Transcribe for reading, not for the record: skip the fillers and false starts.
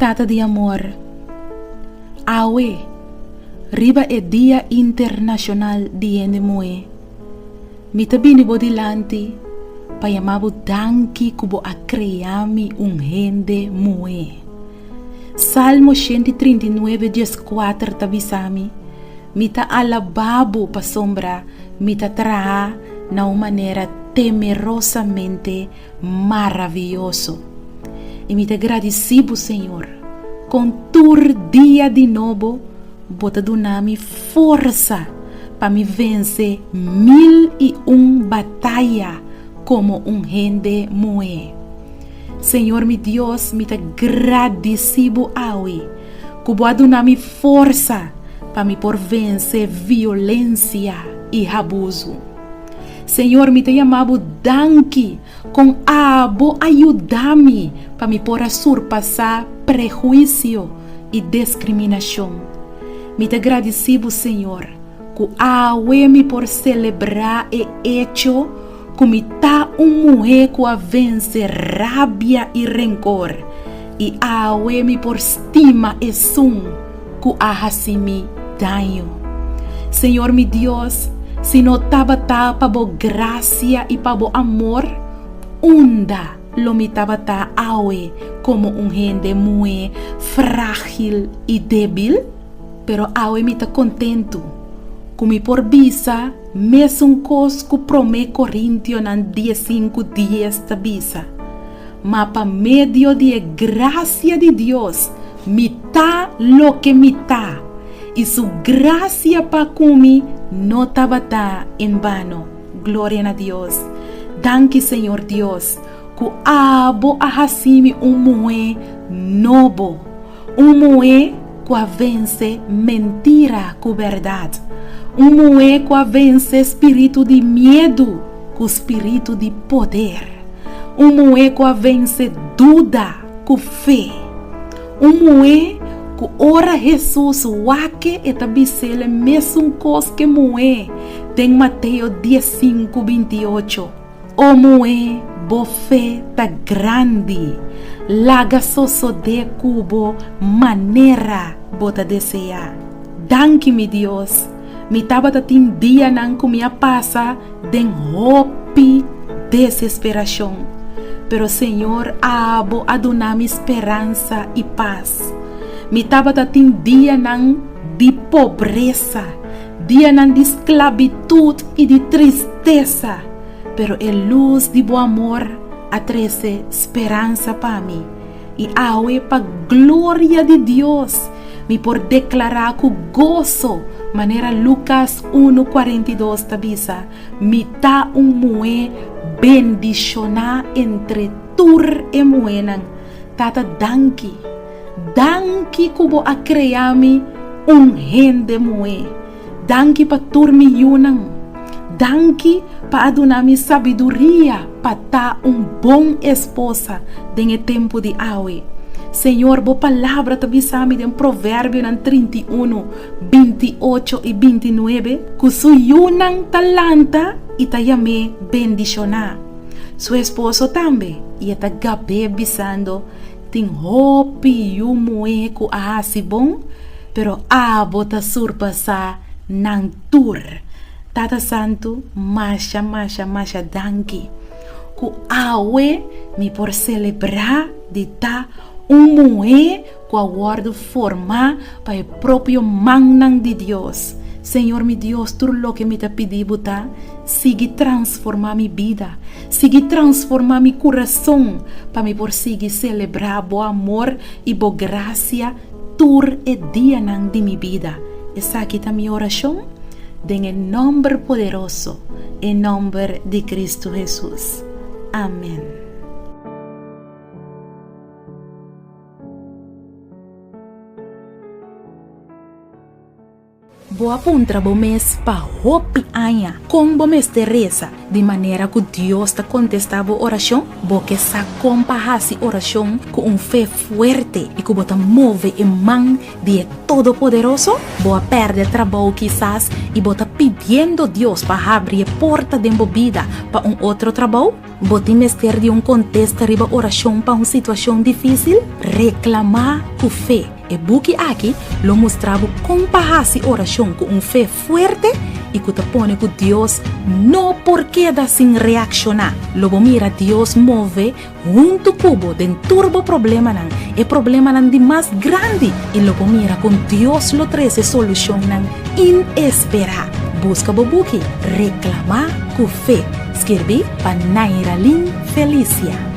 Tata di amor, awe, riba e Dia Internashonal di Hende Muhé, mi ta bini bo dilanti pa yama bo danki ku bo a krea mi un hende muhé. Salmo 139 dieskuater ta bisa mi, Mi ta alabá bo pasobra mi ta traha na un manera temerosamente maravioso. I mi ta gradisí bo, Señor, kon tur dia di nobo bo ta duna mi forsa pa mi vense 1001 bataya komo un hende muhé. Señor mi Dios, mi ta gradisí bo awe ku bo a duna mi forsa pa mi por vense violensia i habuzu. Señor, mi ta yama bo danki kon abo a yuda mi pa mi por a surpasá prehuisio i deskriminashon. Mi ta gradisí bo, Señor, ku awe mi por selebrá e echo ku mi ta un muhé ku a vense rabia i renkor, i awe mi por stima esun ku a hasi mi daño. Señor mi Dios, si no tabata pa bo grasia i pa bo amor, unda lo mi tabata awe komo un hende muhé frágil i débil? Pero awe mi ta kontentu ku mi por bisa mesun kos ku Promé Korintionan diesinku dies ta bisa, Ma pa medio di e grasia di Dios mi ta loke mi ta, i su grasia pa ku mi no tabata en bano. Gloria na Dios! Danki Señor Dios ku abo a hasi mi un muhé nobo, un muhé ku a vense mentira ku bèrdat, un muhé ku a vense spiritu di miedu ku spiritu di poder. Un muhé ku a vense duda ku fe. Un muhé ku ora Hesus wak-e e ta bis'el e mesun kos ku e muhé den Mateo diesinku 28, O muhé, bo fe ta grandi, laga sosodé ku bo manera bo ta deseá. Danki, mi Dios, mi tabata tin dianan ku mi a pasa den hopi desesperashon, pero Señor abo a duna mi speransa i pas. Mi tabata tin dianan di pobresa, dianan di sklabitut i di tristesa, pero e lus di bo amor a trese speransa pa mi. I awe pa gloria di Dios mi por deklará ku goso manera Lukas unu 42 ta bisa, Mi ta un muhé bendishoná entre tur e muhénan. Tata danki, danki ku bo a krea mi un hende muhé. Danki pa tur mi yunan. Danki pa a duna mi sabiduria pa ta un bon esposa den e tempu di awe. Señor, bo Palabra ta bisa mi den Proverbionan 31, 28 i 29 ku su yunan ta lanta i ta yam'é bendishoná. Su esposo tambe, i e ta gab'é bisando, Tin hopi yu muhé ku a hasi bon, pero abo ta surpasá nan tur. Tata Santu, masha, masha, masha danki ku awe mi por selebrá di ta un muhé ku a wòrdu formá pa e propio mannan di Dios. Señor mi Dios, tur loke mi ta pidi bo ta, sigui transformá mi bida, sigui transformá mi kurason pa mi por sigui selebrá bo amor i bo grasia tur e dianan di mi bida. Esaki ta mi orashon den e nòmber poderoso, e nòmber di Kristu Hesus. Amèn. Bo a puntra bo mes pa hopi aña kon bo mester resa di manera ku Dios ta kontestá bo orashon? Bo ke sa kon pa hasi orashon ku un fe fuerte i ku bo ta move e man di e Todopoderoso? Bo a pèrdè trabou kisas i bo ta pidiendo Dios pa habri e porta den bo bida pa un otro trabou? Bo tin mester di un kontesta riba orashon pa un situashon difísil? Reklamá ku fe! E buki aki lo mustra bo kon pa hasi orashon ku un fe fuerte i ku ta pone ku Dios no por keda sin reakshoná. Lo bo mira Dios move huntu ku bo den tur bo problemanan, e problemanan di mas grandi, i lo bo mira kon Dios lo trese solushonnan inesperá. Buska bo buki Reklamá ku Fe, skirbí pa Nairalyn Felicia.